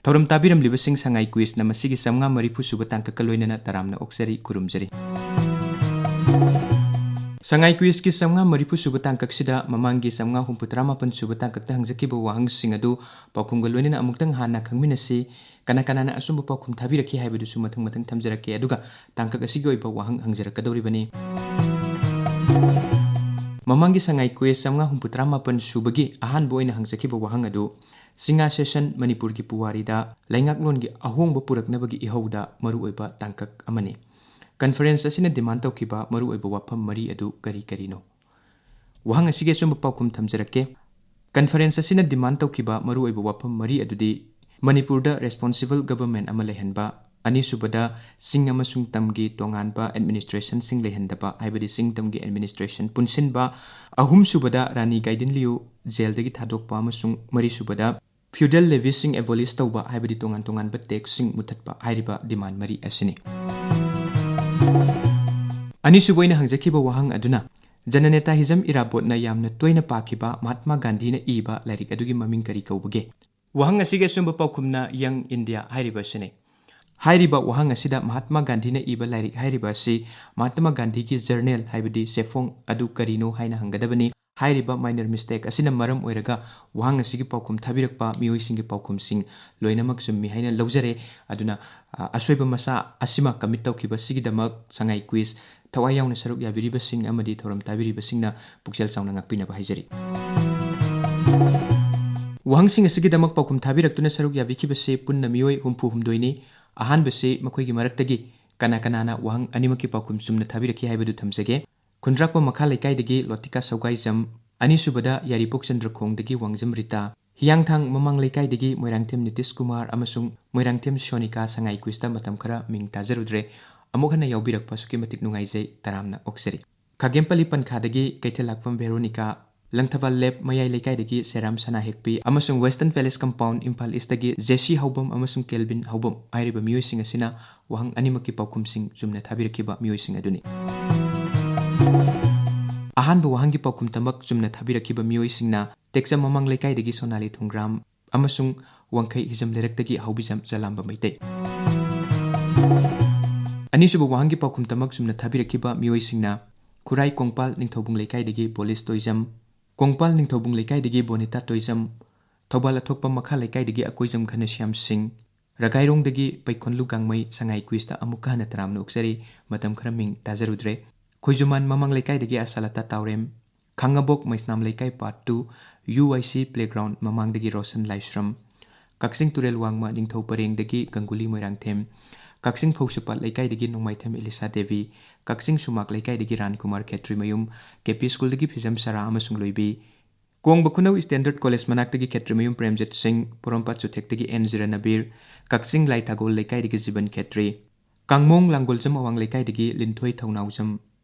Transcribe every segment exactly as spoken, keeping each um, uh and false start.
ꯊꯧꯔꯝ ꯇꯥꯕꯤꯔꯝꯂꯤꯕꯁꯤꯡ, ꯁꯉꯥꯏ ꯀ꯭ꯋꯤꯖꯅ ꯃꯁꯤꯒꯤ ꯆꯥꯝꯃꯉꯥ ꯃꯔꯤꯐꯨ ꯁꯨꯕ ꯇꯥꯡꯀꯛꯀ ꯂꯣꯏꯅꯅ ꯇꯔꯥꯝꯅ ꯑꯣꯛꯆꯔꯤ, ꯈꯨꯔꯨꯝꯖꯔꯤ꯫ ꯁꯉꯥꯏ ꯀ꯭ꯋꯤꯖꯀꯤ ꯆꯥꯝꯃꯉꯥ ꯃꯔꯤꯐꯨ ꯁꯨꯕ ꯇꯥꯡꯀꯛꯁꯤꯗ ꯃꯃꯥꯡꯒꯤ ꯆꯥꯝꯃꯉꯥ ꯍꯨꯝꯐꯨ ꯇꯔꯥꯃꯥꯄꯟ ꯁꯨꯕ ꯇꯥꯡꯀꯛꯇ ꯍꯪꯖꯈꯤꯕ ꯋꯥꯍꯪꯁꯤꯡ ꯑꯗꯨ ꯄꯥꯎꯈꯨꯝꯒ ꯂꯣꯏꯅꯅ ꯑꯃꯨꯛꯇꯪ ꯍꯥꯟꯅ ꯈꯪꯃꯤꯟꯅꯁꯤ꯫ ꯀꯅꯥ ꯀꯅꯥꯅ ꯑꯆꯨꯝꯕ ꯄꯥꯎꯈꯨꯝ ꯊꯥꯕꯤꯔꯛꯈꯤ ꯍꯥꯏꯕꯗꯨꯁꯨ ꯃꯊꯪ ꯃꯊꯪ ꯊꯝꯖꯔꯛꯀꯦ, ꯑꯗꯨꯒ ꯇꯥꯡꯀꯛ ꯑꯁꯤꯒꯤ ꯑꯣꯏꯕ ꯋꯥꯍꯪ ꯍꯪꯖꯔꯛꯀꯗꯧꯔꯤꯕꯅꯤ꯫ ꯃꯃꯥꯡꯒꯤ ꯁꯉꯥꯏ ꯀ꯭ꯋꯤꯖ ꯆꯥꯝꯃꯉꯥ ꯍꯨꯝꯐꯨ ꯇꯔꯥꯃꯥꯄꯟ ꯁꯨꯕꯒꯤ ꯑꯍꯥꯟꯕ ꯑꯣꯏꯅ ꯍꯪꯖꯈꯤꯕ ꯋꯥꯍꯪ ꯑꯗꯨ, ꯁꯤꯡꯉꯥ ꯁꯦꯁꯟ ꯃꯅꯤꯄꯨꯔꯒꯤ ꯄꯨꯋꯥꯔꯤꯗ ꯂꯩꯉꯥꯛꯂꯣꯟꯒꯤ ꯑꯍꯣꯡꯕ ꯄꯨꯔꯛꯅꯕꯒꯤ ꯏꯍꯧꯗ ꯃꯔꯨꯑꯣꯏꯕ ꯇꯥꯡꯀꯛ ꯑꯃꯅꯤ꯫ ꯀꯟꯐꯔꯦꯟꯁ ꯑꯁꯤꯅ ꯗꯤꯃꯥꯟ ꯇꯧꯈꯤꯕ ꯃꯔꯨꯑꯣꯏꯕ ꯋꯥꯐꯝ ꯃꯔꯤ ꯑꯗꯨ ꯀꯔꯤ ꯀꯔꯤꯅꯣ? ꯋꯥꯍꯪ ꯑꯁꯤꯒꯤ ꯑꯆꯨꯝꯕ ꯄꯥꯎꯈꯨꯝ ꯊꯝꯖꯔꯛꯀꯦ꯫ ꯀꯟꯐꯔꯦꯟꯁ ꯑꯁꯤꯅ ꯗꯤꯃꯥꯟ ꯇꯧꯈꯤꯕ ꯃꯔꯨꯑꯣꯏꯕ ꯋꯥꯐꯝ ꯃꯔꯤ ꯑꯗꯨꯗꯤ, ꯃꯅꯤꯄꯨꯔꯗ ꯔꯦꯁꯄꯣꯟꯁꯤꯕꯜ ꯒꯚꯔꯟꯃꯦꯟꯠ ꯑꯃ ꯂꯩꯍꯟꯕ, ꯑꯅꯤꯁꯨꯕꯗ, ꯆꯤꯡ ꯑꯃꯁꯨꯡ ꯇꯝꯒꯤ ꯇꯣꯉꯥꯟꯕ ꯑꯦꯗꯃꯤꯅꯤꯁꯇ꯭ꯔꯦꯁꯟꯁꯤꯡ ꯂꯩꯍꯟꯗꯕ, ꯍꯥꯏꯕꯗꯤ ꯆꯤꯡ ꯇꯝꯒꯤ ꯑꯦꯗꯃꯤꯅꯤꯁꯇ꯭ꯔꯦꯁꯟ ꯄꯨꯟꯁꯤꯟꯕ, ꯑꯍꯨꯝꯁꯨꯕꯗ, ꯔꯥꯅꯤ ꯒꯥꯏꯗꯤꯟꯂꯤꯌꯨ ꯖꯦꯜꯗꯒꯤ ꯊꯥꯗꯣꯛꯄ, ꯑꯃꯁꯨꯡ ꯃꯔꯤꯁꯨꯕꯗ, ꯐ꯭ꯌꯨꯗꯦꯜ ꯂꯦꯚꯤꯁꯤꯡ ꯑꯦꯕꯣꯂꯤꯁ ꯇꯧꯕ, ꯍꯥꯏꯕꯗꯤ ꯇꯣꯉꯥꯟ ꯇꯣꯉꯥꯟꯕ ꯇꯦꯛꯁꯁꯤꯡ ꯃꯨꯊꯠꯄ ꯍꯥꯏꯔꯤꯕ ꯗꯤꯃꯥꯟ ꯃꯔꯤ ꯑꯁꯤꯅꯤ꯫ ꯑꯅꯤꯁꯨꯕ ꯑꯣꯏꯅ ꯍꯪꯖꯈꯤꯕ ꯋꯥꯍꯪ ꯑꯗꯨꯅ, ꯖꯅꯅꯦꯇꯥ ꯍꯤꯖꯝ ꯏꯔꯥꯕꯣꯠꯅ ꯌꯥꯝꯅ ꯇꯣꯏꯅ ꯄꯥꯈꯤꯕ ꯃꯍꯥꯠꯃꯥ ꯒꯥꯟꯙꯤꯅ ꯏꯕ ꯂꯥꯏꯔꯤꯛ ꯑꯗꯨꯒꯤ ꯃꯃꯤꯡ ꯀꯔꯤ ꯀꯧꯕꯒꯦ? ꯋꯥꯍꯪ ꯑꯁꯤꯒꯤ ꯑꯆꯨꯝꯕ ꯄꯥꯎꯈꯨꯝꯅ ꯌꯪ ꯏꯟꯗꯤꯌꯥ ꯍꯥꯏꯔꯤꯕ ꯑꯁꯤꯅꯤ꯫ ꯍꯥꯏꯔꯤꯕ ꯋꯥꯍꯪ ꯑꯁꯤꯗ ꯃꯍꯥꯠꯃꯥ ꯒꯥꯟꯙꯤꯅ ꯏꯕ ꯂꯥꯏꯔꯤꯛ ꯍꯥꯏꯔꯤꯕ ꯑꯁꯤ ꯃꯍꯥꯠꯃꯥ ꯒꯥꯟꯙꯤꯒꯤ ꯖꯔꯅꯦꯜ, ꯍꯥꯏꯕꯗꯤ ꯆꯦꯐꯣꯡ ꯑꯗꯨ ꯀꯔꯤꯅꯣ ꯍꯥꯏꯅ ꯍꯪꯒꯗꯕꯅꯤ꯫ ꯍꯥꯏꯔꯤꯕ ꯃꯥꯏꯅꯔ ꯃꯤꯁꯇꯦꯛ ꯑꯁꯤꯅ ꯃꯔꯝ ꯑꯣꯏꯔꯒ ꯋꯥꯍꯪ ꯑꯁꯤꯒꯤ ꯄꯥꯎꯈꯨꯝ ꯊꯥꯕꯤꯔꯛꯄ ꯃꯤꯑꯣꯏꯁꯤꯡꯒꯤ ꯄꯥꯎꯈꯨꯝꯁꯤꯡ ꯂꯣꯏꯅꯃꯛ ꯆꯨꯝꯃꯤ ꯍꯥꯏꯅ ꯂꯧꯖꯔꯦ꯫ ꯑꯗꯨꯅ, ꯑ, ꯑꯁꯣꯏꯕ ꯃꯆꯥ ꯑꯁꯤꯃ ꯀꯃꯤꯠ ꯇꯧꯈꯤꯕꯁꯤꯒꯤꯗꯃꯛ ꯁꯉꯥꯏ ꯀ꯭ꯋꯤꯖ ꯊꯋꯥꯏ ꯌꯥꯎꯅ ꯁꯔꯨꯛ ꯌꯥꯕꯤꯔꯤꯕꯁꯤꯡ ꯑꯃꯗꯤ ꯊꯧꯔꯝ ꯇꯥꯕꯤꯔꯤꯕꯁꯤꯡꯅ ꯄꯨꯛꯆꯦꯜ ꯆꯥꯎꯅ ꯉꯥꯛꯄꯤꯅꯕ ꯍꯥꯏꯖꯔꯤ꯫ ꯋꯥꯍꯪꯁꯤꯡ ꯑꯁꯤꯒꯤꯗꯃꯛ ꯄꯥꯎꯈꯨꯝ ꯊꯥꯕꯤꯔꯛꯇꯨꯅ ꯁꯔꯨꯛ ꯌꯥꯕꯤꯈꯤꯕꯁꯤ ꯄꯨꯟꯅ ꯃꯤꯑꯣꯏ ꯍꯨꯝꯐꯨ ꯍꯨꯝꯗꯣꯏꯅꯤ꯫ ꯑꯍꯥꯟꯕꯁꯤ ꯃꯈꯣꯏꯒꯤ ꯃꯔꯛꯇꯒꯤ ꯀꯅꯥ ꯀꯅꯥꯅ ꯋꯥꯍꯪ ꯑꯅꯤꯃꯛꯀꯤ ꯄꯥꯎꯈꯨꯝ ꯆꯨꯝꯅ ꯊꯥꯕꯤꯔꯛꯈꯤ ꯍꯥꯏꯕꯗꯨ ꯊꯝꯖꯒꯦ꯫ ꯈꯨꯟꯗ꯭ꯔꯥꯛꯄꯝ ꯃꯈꯥ ꯂꯩꯀꯥꯏꯗꯒꯤ ꯂꯣꯇꯤꯀꯥ ꯁꯧꯒꯥꯏꯖꯝ, ꯑꯅꯤꯁꯨꯕꯗ ꯌꯥꯏꯔꯤꯄꯣꯛ ꯆꯟꯗ꯭ꯔꯈꯣꯡꯗꯒꯤ ꯋꯥꯡꯖꯝ ꯔꯤꯇꯥ, ꯍꯤꯌꯥꯡꯊꯥꯡ ꯃꯃꯥꯡ ꯂꯩꯀꯥꯏꯗꯒꯤ ꯃꯣꯏꯔꯥꯡꯊꯦꯝ ꯅꯤꯇꯤꯁ ꯀꯨꯃꯥꯔ ꯑꯃꯁꯨꯡ ꯃꯣꯏꯔꯥꯡꯊꯦꯝ ꯁꯣꯅꯤꯀꯥ ꯁꯉꯥꯏ ꯀ꯭ꯋꯤꯖꯇ ꯃꯇꯝ ꯈꯔ ꯃꯤꯡ ꯇꯥꯖꯔꯨꯗ꯭ꯔꯦ꯫ ꯑꯃꯨꯛ ꯍꯟꯅ ꯌꯥꯎꯕꯤꯔꯛꯄ ꯑꯁꯨꯛꯀꯤ ꯃꯇꯤꯛ ꯅꯨꯡꯉꯥꯏꯖꯩ, ꯇꯔꯥꯝꯅ ꯑꯣꯛꯆꯔꯤ꯫ ꯈꯥꯒꯦꯝꯄꯜꯂꯤ ꯄꯟꯈꯥꯗꯒꯤ ꯀꯩꯊꯦꯜꯂꯥꯛꯄꯝ ꯚꯦꯔꯣꯅꯤꯀꯥ, ꯂꯪꯊꯕꯥꯜ ꯂꯦꯞ ꯃꯌꯥꯏ ꯂꯩꯀꯥꯏꯗꯒꯤ ꯁꯦꯔꯥꯝ ꯁꯅꯥꯍꯦꯛꯄꯤ ꯑꯃꯁꯨꯡ ꯋꯦꯁꯇꯔꯟ ꯄꯦꯂꯦꯁ ꯀꯝꯄꯥꯎꯟ ꯏꯝꯐꯥꯜ ꯏꯁꯇꯒꯤ ꯖꯦꯁꯤ ꯍꯥꯎꯕꯝ ꯑꯃꯁꯨꯡ ꯀꯦꯜꯕꯤꯟ ꯍꯥꯎꯕꯝ ꯍꯥꯏꯔꯤꯕ ꯃꯤꯑꯣꯏꯁꯤꯡ ꯑꯁꯤꯅ ꯋꯥꯍꯪ ꯑꯅꯤꯃꯛꯀꯤ ꯄꯥꯎꯈꯨꯝꯁꯤꯡ ꯆꯨꯝꯅ ꯊꯥꯕꯤꯔꯛꯈꯤꯕ ꯃꯤꯑꯣꯏꯁꯤꯡ ꯑꯗꯨꯅꯤ꯫ ꯑꯍꯥꯟꯕ ꯋꯥꯍꯪꯒꯤ ꯄꯥꯎꯈꯨꯝ ꯇꯃꯛ ꯆꯨꯝꯅ ꯊꯥꯕꯤꯔꯛꯈꯤꯕ ꯃꯤꯑꯣꯏꯁꯤꯡꯅ ꯇꯦꯛꯆꯝ ꯃꯃꯥꯡ ꯂꯩꯀꯥꯏꯗꯒꯤ ꯁꯣꯅꯥꯂꯤ ꯊꯣꯡꯒ꯭ꯔꯥꯝ ꯑꯃꯁꯨꯡ ꯋꯥꯡꯈꯩ ꯍꯤꯖꯝ ꯂꯩꯔꯛꯇꯒꯤ ꯍꯥꯎꯕꯤꯖꯝ ꯆꯂꯥꯝꯕ ꯃꯩꯇꯩ꯫ ꯑꯅꯤꯁꯨꯕ ꯋꯥꯍꯪꯒꯤ ꯄꯥꯎꯈꯨꯝ ꯇꯃꯛ ꯆꯨꯝꯅ ꯊꯥꯕꯤꯔꯛꯈꯤꯕ ꯃꯤꯑꯣꯏꯁꯤꯡꯅ ꯈꯨꯔꯥꯏ ꯀꯣꯡꯄꯥꯜ ꯅꯤꯡꯊꯧꯕꯨꯡ ꯂꯩꯀꯥꯏꯗꯒꯤ ꯕꯣꯂꯤꯁ ꯇꯣꯏꯖꯝ, ꯀꯣꯡꯄꯥꯜ ꯅꯤꯡꯊꯧꯕꯨꯡ ꯂꯩꯀꯥꯏꯗꯒꯤ ꯕꯣꯅꯤꯇꯥ ꯇꯣꯏꯖꯝ, ꯊꯧꯕꯥꯜ ꯑꯊꯣꯛꯄ ꯃꯈꯥ ꯂꯩꯀꯥꯏꯗꯒꯤ ꯑꯀꯣꯏꯖꯝ ꯘꯅꯁ꯭ꯌꯥꯝ ꯁꯤꯡ, ꯔꯒꯥꯏꯔꯣꯡꯗꯒꯤ ꯄꯩꯈꯣꯟꯂꯨ ꯒꯥꯡꯃꯩ꯫ ꯁꯉꯥꯏ ꯀ꯭ꯋꯤꯖꯇ ꯑꯃꯨꯛꯀ ꯍꯟꯅ ꯇꯔꯥꯝꯅ ꯑꯣꯛꯆꯔꯤ꯫ ꯃꯇꯝ ꯈꯔ ꯃꯤꯡ ꯇꯥꯖꯔꯨꯗ꯭ꯔꯦ꯫ ꯈꯣꯏꯖꯨꯃꯥꯟ ꯃꯃꯥꯡ ꯂꯩꯀꯥꯏꯗꯒꯤ ꯑꯁꯥꯂꯇꯥ ꯇꯥꯎꯔꯦꯝ, ꯈꯥꯡꯉꯕꯣꯛ ꯃꯩꯁꯅꯥꯝ ꯂꯩꯀꯥꯏ part two, U I C playground ꯃꯃꯥꯡꯗꯒꯤ ꯔꯣꯁꯟ ꯂꯥꯏꯁ꯭ꯔꯝ, ꯀꯛꯆꯤꯡ ꯇꯨꯔꯦꯜ ꯋꯥꯡꯃ ꯅꯤꯡꯊꯧ ꯄꯔꯦꯡꯗꯒꯤ ꯒꯪꯒꯨꯂꯤ ꯃꯣꯏꯔꯥꯡꯊꯦꯝ, ꯀꯛꯆꯤꯡ ꯐꯧꯁꯨꯄꯥꯠ ꯂꯩꯀꯥꯏꯗꯒꯤ ꯅꯣꯡꯃꯥꯏꯊꯦꯝ ꯏꯂꯤꯁꯥ ꯗꯦꯕꯤ, ꯀꯛꯆꯤꯡ ꯁꯨꯃꯥꯛ ꯂꯩꯀꯥꯏꯗꯒꯤ ꯔꯥꯟꯀꯨꯃꯥꯔ ꯈꯦꯇ꯭ꯔꯤꯃꯌꯨꯝ, ꯀꯦ ꯄꯤ ꯁ꯭ꯀꯨꯜꯗꯒꯤ ꯐꯤꯖꯝ ꯁꯔꯥ ꯑꯃꯁꯨꯡ ꯂꯣꯏꯕꯤ, ꯀꯣꯡꯕ ꯈꯨꯅꯧ ꯁ꯭ꯇꯦꯟꯗꯔꯗ ꯀꯣꯂꯦꯖ ꯃꯅꯥꯛꯇꯒꯤ ꯈꯦꯇ꯭ꯔꯤꯃꯌꯨꯝ ꯄ꯭ꯔꯦꯝꯖꯤꯠ ꯁꯤꯡ, ꯄꯣꯔꯣꯝꯄꯥꯠ ꯆꯨꯊꯦꯛꯇꯒꯤ ꯑꯦꯟ ꯖꯤꯔꯅꯕꯤꯔ, ꯀꯛꯆꯤꯡ ꯂꯥꯏꯊꯥꯒꯣꯜ ꯂꯩꯀꯥꯏꯗꯒꯤ ꯖꯤꯕꯟ ꯈꯦꯇ꯭ꯔꯤ, ꯀꯥꯡꯃꯣꯡ ꯂꯥꯡꯒꯣꯜꯖꯝ ꯑꯋꯥꯡ ꯂꯩꯀꯥꯏꯗꯒꯤ ꯂꯤꯟꯊꯣꯏ ꯊꯧꯅꯥꯎꯖꯝ,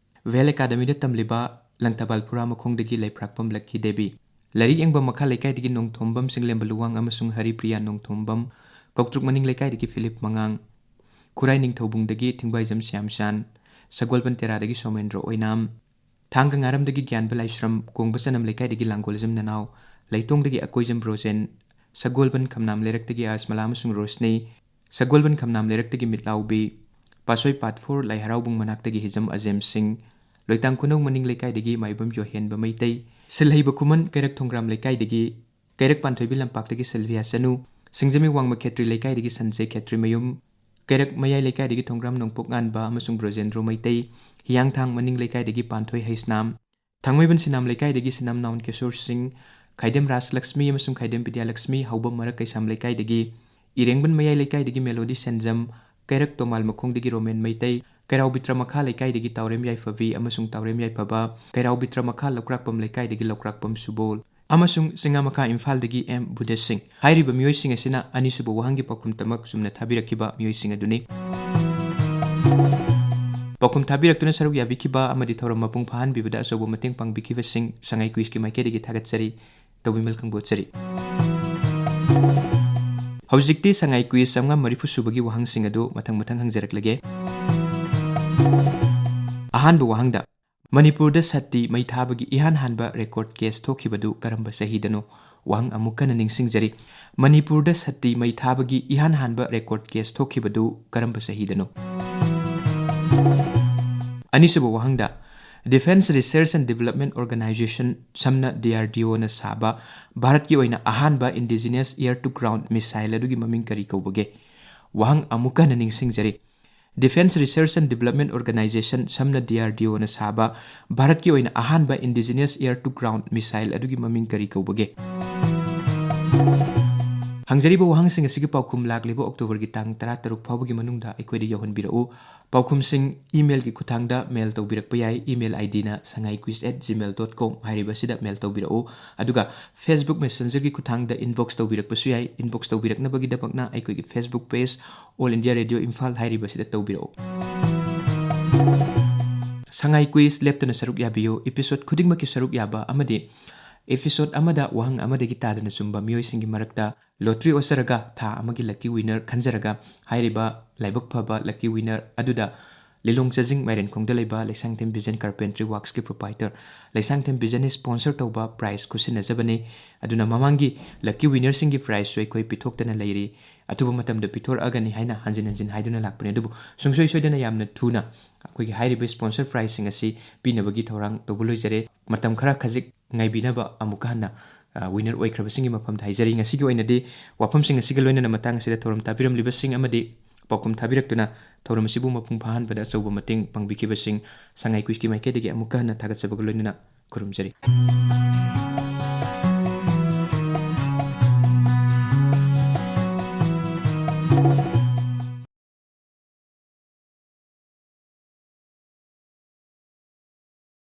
ꯚꯦꯜ ꯑꯦꯀꯥꯗꯃꯤꯗ ꯇꯝꯂꯤꯕ ꯂꯪꯊꯕꯥꯜ ꯐꯨꯔꯥ ꯃꯈꯣꯡꯗꯒꯤ ꯂꯩꯐ꯭ꯔꯥꯛꯄꯝ ꯂꯛꯈꯤ ꯗꯦꯕꯤ, ꯂꯥꯏꯔꯤꯛ ꯌꯦꯡꯕ ꯃꯈꯥ ꯂꯩꯀꯥꯏꯗꯒꯤ ꯅꯣꯡꯊꯣꯝꯕꯝ ꯁꯤꯡꯂꯦꯝꯕ ꯂꯨꯋꯥꯡ ꯑꯃꯁꯨꯡ ꯍꯔꯤꯄ꯭ꯔꯤꯌꯥ ꯅꯣꯡꯊꯣꯝꯕꯝ, ꯀꯧꯇ꯭ꯔꯨꯛ ꯃꯅꯤꯡ ꯂꯩꯀꯥꯏꯗꯒꯤ ꯐꯤꯂꯤꯞ ꯃꯉꯥꯡ, ꯈꯨꯔꯥꯏ ꯅꯤꯡꯊꯧꯕꯨꯡꯗꯒꯤ ꯊꯤꯡꯕꯥꯏꯖꯝ ꯁ꯭ꯌꯥꯝꯆꯥꯟ, ꯁꯒꯣꯜꯕꯟ ꯇꯦꯔꯥꯗꯒꯤ ꯁꯣꯃꯦꯟꯗ꯭ꯔꯣ ꯑꯣꯏꯅꯥꯝ, ꯊꯥꯡꯒ ꯉꯥꯔꯝꯗꯒꯤ ꯒ꯭ꯌꯥꯟꯕ ꯂꯥꯏꯁ꯭ꯔꯝ, ꯀꯣꯡꯕ ꯆꯅꯝ ꯂꯩꯀꯥꯏꯗꯒꯤ ꯂꯥꯡꯒꯣꯜꯖꯝ ꯅꯅꯥꯎ, ꯂꯩꯇꯣꯡꯗꯒꯤ ꯑꯀꯣꯏꯖꯝ ꯕ꯭ꯔꯣꯖꯦꯟ, ꯁꯒꯣꯜꯕꯟ ꯈꯝꯅꯥꯝ ꯂꯩꯔꯛꯇꯒꯤ ꯑꯁꯃꯂꯥ ꯑꯃꯁꯨꯡ ꯔꯣꯁꯅꯤ, ꯁꯒꯣꯜꯕꯟ ꯈꯝꯅꯥꯝ ꯂꯩꯔꯛꯇꯒꯤ ꯃꯤꯠꯂꯥꯎꯕꯤ, ꯄꯥꯠꯁꯣꯏ ꯄꯥꯠ ꯐꯣꯔ ꯂꯥꯏ ꯍꯔꯥꯎꯕꯨꯡ ꯃꯅꯥꯛꯇꯒꯤ ꯍꯤꯖꯝ ꯑꯖꯦꯝ ꯁꯤꯡ, ꯂꯣꯏꯇꯥꯡ ꯈꯨꯅꯧ ꯃꯅꯤꯡ ꯂꯩꯀꯥꯏꯗꯒꯤ ꯃꯥꯏꯕꯝ ꯌꯣꯍꯦꯟꯕ ꯃꯩꯇꯩ, ꯁꯤꯜꯍꯩꯕ ꯈꯨꯃꯟ ꯀꯩꯔꯛ ꯊꯣꯡꯒ꯭ꯔꯥꯝ ꯂꯩꯀꯥꯏꯗꯒꯤ ꯀꯩꯔꯛ ꯄꯥꯟꯊꯣꯏꯕꯤ ꯂꯝꯄꯥꯛꯇꯒꯤ ꯁꯤꯜꯚꯤꯌꯥ ꯆꯅꯨ, ꯁꯤꯡꯖꯃꯩ ꯋꯥꯡꯃ ꯈꯦꯇ꯭ꯔꯤ ꯂꯩꯀꯥꯏꯗꯒꯤ ꯁꯟꯖꯦ ꯈꯦꯇ꯭ꯔꯤꯃꯌꯨꯝ, ꯀꯩꯔꯛ ꯃꯌꯥꯏ ꯂꯩꯀꯥꯏꯗꯒꯤ ꯊꯣꯡꯒ꯭ꯔꯥꯝ ꯅꯣꯡꯄꯣꯛ ꯉꯥꯟꯕ ꯑꯃꯁꯨꯡ ꯕ꯭ꯔꯣꯖꯦꯟꯗ꯭ꯔꯣ ꯃꯩꯇꯩ, ꯍꯤꯌꯥꯡꯊꯥꯡ ꯃꯅꯤꯡ ꯂꯩꯀꯥꯏꯗꯒꯤ ꯄꯥꯟꯊꯣꯏ ꯍꯩꯁꯅꯥꯝ, ꯊꯥꯡꯃꯩꯕꯟ ꯁꯤꯅꯥꯝ ꯂꯩꯀꯥꯏꯗꯒꯤ ꯁꯤꯅꯥꯝ ꯅꯥꯎꯟ ꯀꯦꯁꯣꯔ ꯁꯤꯡ, ꯈꯥꯏꯗꯦꯝ ꯔꯥꯖꯂꯛꯁꯃꯤ ꯑꯃꯁꯨꯡ ꯈꯥꯏꯗꯦꯝ ꯕꯤꯗ꯭ꯌꯥꯂꯛꯁꯃꯤ, ꯍꯥꯎꯕꯝ ꯃꯔꯛ ꯀꯩꯁꯥꯝ ꯂꯩꯀꯥꯏꯗꯒꯤ, ꯏꯔꯦꯡꯕꯟ ꯃꯌꯥꯏ ꯂꯩꯀꯥꯏꯗꯒꯤ ꯃꯦꯂꯣꯗꯤ ꯁꯦꯟꯖꯝ, ꯀꯩꯔꯛ ꯇꯣꯃꯥꯜ ꯃꯈꯣꯡꯗꯒꯤ ꯔꯣꯃꯦꯟ ꯃꯩꯇꯩ, ꯀꯩꯔꯥꯎ ꯕꯤꯇ꯭ꯔ ꯃꯈꯥ ꯂꯩꯀꯥꯏꯗꯒꯤ ꯇꯥꯎꯔꯦꯝ ꯌꯥꯏꯐꯕꯤ ꯑꯃꯁꯨꯡ ꯇꯥꯎꯔꯦꯝ ꯌꯥꯏꯐꯕ, ꯀꯩꯔꯥꯎ ꯕꯤꯇ꯭ꯔ ꯃꯈꯥ ꯂꯧꯀ꯭ꯔꯥꯛꯄꯝ ꯂꯩꯀꯥꯏꯗꯒꯤ ꯂꯧꯀ꯭ꯔꯥꯛꯄꯝ ꯁꯨꯕꯣꯜ, ꯑꯃꯁꯨꯡ ꯆꯤꯡꯉꯥ ꯃꯈꯥ ꯏꯝꯐꯥꯜꯗꯒꯤ ꯑꯦꯝ ꯕꯨꯙꯦꯁ ꯁꯤꯡ꯫ ꯍꯥꯏꯔꯤꯕ ꯃꯤꯑꯣꯏꯁꯤꯡ ꯑꯁꯤꯅ ꯑꯅꯤꯁꯨꯕ ꯋꯥꯍꯪꯒꯤ ꯄꯥꯎꯈꯨꯝ ꯇꯃꯛ ꯆꯨꯝꯅ ꯊꯥꯕꯤꯔꯛꯈꯤꯕ ꯃꯤꯑꯣꯏꯁꯤꯡ ꯑꯗꯨꯅꯤ꯫ ꯄꯥꯎꯈꯨꯝ ꯊꯥꯕꯤꯔꯛꯇꯨꯅ ꯁꯔꯨꯛ ꯌꯥꯕꯤꯈꯤꯕ ꯑꯃꯗꯤ ꯊꯧꯔꯝ ꯃꯄꯨꯡ ꯐꯥꯍꯟꯕꯤꯕꯗ ꯑꯆꯧꯕ ꯃꯇꯦꯡ ꯄꯥꯡꯕꯤꯈꯤꯕꯁꯤꯡ ꯁꯉꯥꯏ ꯀ꯭ꯋꯤꯖꯀꯤ ꯃꯥꯏꯀꯩꯗꯒꯤ ꯊꯥꯒꯠꯆꯔꯤ꯫ ꯇꯧꯕꯤꯃꯜ ꯈꯪꯕꯣꯠꯆꯔꯤ꯫ ꯍꯧꯖꯤꯛꯇꯤ ꯁꯉꯥꯏ ꯀ꯭ꯋꯤꯖ ꯆꯥꯝꯃꯉꯥ ꯃꯔꯤꯐꯨ ꯁꯨꯕꯒꯤ ꯋꯥꯍꯪꯁꯤꯡ ꯑꯗꯨ ꯃꯊꯪ ꯃꯊꯪ ꯍꯪꯖꯔꯛꯂꯒꯦ꯫ ꯑꯍꯥꯟꯕ ꯋꯥꯍꯪꯗ, ꯃꯅꯤꯄꯨꯔꯗ ꯁꯇꯤ ꯃꯩ ꯊꯥꯕꯒꯤ ꯏꯍꯥꯟ ꯍꯥꯟꯕ ꯔꯦꯀꯣꯔꯗ ꯀꯦꯁ ꯊꯣꯛꯈꯤꯕꯗꯨ ꯀꯔꯝꯕ ꯆꯍꯤꯗꯅꯣ? ꯋꯥꯍꯪ ꯑꯃꯨꯛ ꯍꯟꯅ ꯅꯤꯡꯁꯤꯡꯖꯔꯤ, ꯃꯅꯤꯄꯨꯔꯗ ꯁꯇꯤ ꯃꯩ ꯊꯥꯕꯒꯤ ꯏꯍꯥꯟ ꯍꯥꯟꯕ ꯔꯦꯀꯣꯔꯗ ꯀꯦꯁ ꯊꯣꯛꯈꯤꯕꯗꯨ ꯀꯔꯝꯕ ꯆꯍꯤꯗꯅꯣ? ꯑꯅꯤꯁꯨꯕ ꯋꯥꯍꯪꯗ, Defence Research and Development Organisation, ꯁꯝꯅ D R D Oꯅ ꯁꯥꯕ ꯚꯥꯔꯠꯀꯤ ꯑꯣꯏꯅ ꯑꯍꯥꯟꯕ indigenous air to ground missile ꯑꯗꯨꯒꯤ ꯃꯃꯤꯡ ꯀꯔꯤ ꯀꯧꯕꯒꯦ? ꯋꯥꯍꯪ ꯑꯃꯨꯛ ꯍꯟꯅ ꯅꯤꯡꯁꯤꯡꯖꯔꯤ, Defence Research and Development Organisation, ꯁꯝꯅ D R D Oꯅ ꯁꯥꯕ ꯚꯥꯔꯠꯀꯤ ꯑꯣꯏꯅ ꯑꯍꯥꯟꯕ indigenous air to ground missile ꯑꯗꯨꯒꯤ ꯃꯃꯤꯡ ꯀꯔꯤ ꯀꯧꯕꯒꯦ? ꯍꯪꯖꯔꯤꯕ ꯋꯥꯍꯪꯁꯤꯡ ꯑꯁꯤꯒꯤ ꯄꯥꯎꯈꯨꯝ ꯂꯥꯛꯂꯤꯕ ꯑꯣꯛꯇꯣꯕꯔꯒꯤ ꯇꯥꯡ ꯇꯔꯥꯇꯔꯨꯛ ꯐꯥꯎꯕꯒꯤ ꯃꯅꯨꯡꯗ ꯑꯩꯈꯣꯏꯗ ꯌꯧꯍꯟꯕꯤꯔꯛꯎ꯫ ꯄꯥꯎꯈꯨꯝꯁꯤꯡ emailꯒꯤ ꯈꯨꯠꯊꯥꯡꯗ mail ꯇꯧꯕꯤꯔꯛꯄ ꯌꯥꯏ꯫ Email IDꯅ sangai quiz at gmail dot com ꯍꯥꯏꯔꯤꯕ ꯑꯁꯤꯗ mail ꯇꯧꯕꯤꯔꯛꯎ꯫ ꯑꯗꯨꯒ Facebook Messengerꯒꯤ ꯈꯨꯠꯊꯥꯡꯗ inbox ꯇꯧꯕꯤꯔꯛꯄꯁꯨ ꯌꯥꯏ꯫ Inbox ꯇꯧꯕꯤꯔꯛꯅꯕꯒꯤꯗꯃꯛꯅ ꯑꯩꯈꯣꯏꯒꯤ Facebook page All India Radio Imphal ꯍꯥꯏꯔꯤꯕꯁꯤꯗ ꯇꯧꯕꯤꯔꯛꯎ꯫ ꯁꯉꯥꯏ quiz ꯂꯦꯞꯇꯅ ꯁꯔꯨꯛ ꯌꯥꯕꯤꯌꯨ꯫ Episode ꯈꯨꯗꯤꯡꯃꯛꯀꯤ ꯁꯔꯨꯛ ꯌꯥꯕ ꯑꯃꯗꯤ episode ꯑꯃꯗ ꯋꯥꯍꯪ ꯑꯃꯗꯒꯤ ꯇꯥꯗꯅ ꯆꯨꯝꯕ ꯃꯤꯑꯣꯏꯁꯤꯡꯒꯤ ꯃꯔꯛꯇ lottery ꯑꯣꯠꯆꯔꯒ ꯊꯥ ꯑꯃꯒꯤ lucky winner ꯈꯟꯖꯔꯒ, ꯍꯥꯏꯔꯤꯕ ꯂꯥꯏꯕꯛ ꯐꯕ lucky winner ꯑꯗꯨꯗ ꯂꯤꯂꯣꯡ ꯆꯥꯖꯤꯡ ꯃꯥꯏꯔꯦꯟꯈꯣꯡꯗ ꯂꯩꯕ Leishangthem Vision Carpentry Worksꯀꯤ proprietor Leishangthem Visionꯅ sponsor ꯇꯧꯕ prize ꯈꯨꯠꯁꯤꯟꯅꯖꯕꯅꯤ꯫ ꯑꯗꯨꯅ ꯃꯃꯥꯡꯒꯤ lucky winnerꯁꯤꯡꯒꯤ prizeꯁꯨ ꯑꯩꯈꯣꯏ ꯄꯤꯊꯣꯛꯇꯅ ꯂꯩꯔꯤ꯫ ꯑꯊꯨꯕ ꯃꯇꯝꯗ ꯄꯤꯊꯣꯔꯛꯑꯒꯅꯤ ꯍꯥꯏꯅ ꯍꯟꯖꯤꯟ ꯍꯟꯖꯤꯟ ꯍꯥꯏꯗꯨꯅ ꯂꯥꯛꯄꯅꯤ꯫ ꯑꯗꯨꯕꯨ ꯁꯨꯡꯁꯣꯏ ꯁꯣꯏꯗꯅ ꯌꯥꯝꯅ ꯊꯨꯅ ꯑꯩꯈꯣꯏꯒꯤ ꯍꯥꯏꯔꯤꯕ sponsor prizeꯁꯤꯡ ꯑꯁꯤ ꯄꯤꯅꯕꯒꯤ ꯊꯧꯔꯥꯡ ꯇꯧꯕ ꯂꯣꯏꯖꯔꯦ꯫ ꯃꯇꯝ ꯈꯔ ꯈꯖꯤꯛ ꯉꯥꯏꯕꯤꯅꯕ ꯑꯃꯨꯛꯀ ꯍꯟꯅ, ꯑ, winner ꯑꯣꯏꯈ꯭ꯔꯕꯁꯤꯡꯒꯤ ꯃꯐꯝꯗ ꯍꯥꯏꯖꯔꯤ꯫ ꯉꯁꯤꯒꯤ ꯑꯣꯏꯅꯗꯤ ꯋꯥꯐꯝꯁꯤꯡ ꯑꯁꯤꯒ ꯂꯣꯏꯅꯅ ꯃꯇꯥꯡ ꯑꯁꯤꯗ ꯊꯧꯔꯝ ꯇꯥꯕꯤꯔꯝꯂꯤꯕꯁꯤꯡ ꯑꯃꯗꯤ ꯄꯥꯎꯈꯨꯝ ꯊꯥꯕꯤꯔꯛꯇꯨꯅ ꯊꯧꯔꯝ ꯑꯁꯤꯕꯨ ꯃꯄꯨꯡ ꯐꯥꯍꯟꯕꯗ ꯑꯆꯧꯕ ꯃꯇꯦꯡ ꯄꯥꯡꯕꯤꯈꯤꯕꯁꯤꯡ ꯁꯉꯥꯏ quizꯀꯤ ꯃꯥꯏꯀꯩꯗꯒꯤ ꯑꯃꯨꯛꯀ ꯍꯟꯅ ꯊꯥꯒꯠꯆꯕꯒ ꯂꯣꯏꯅꯅ ꯈꯨꯔꯨꯝꯖꯔꯤ꯫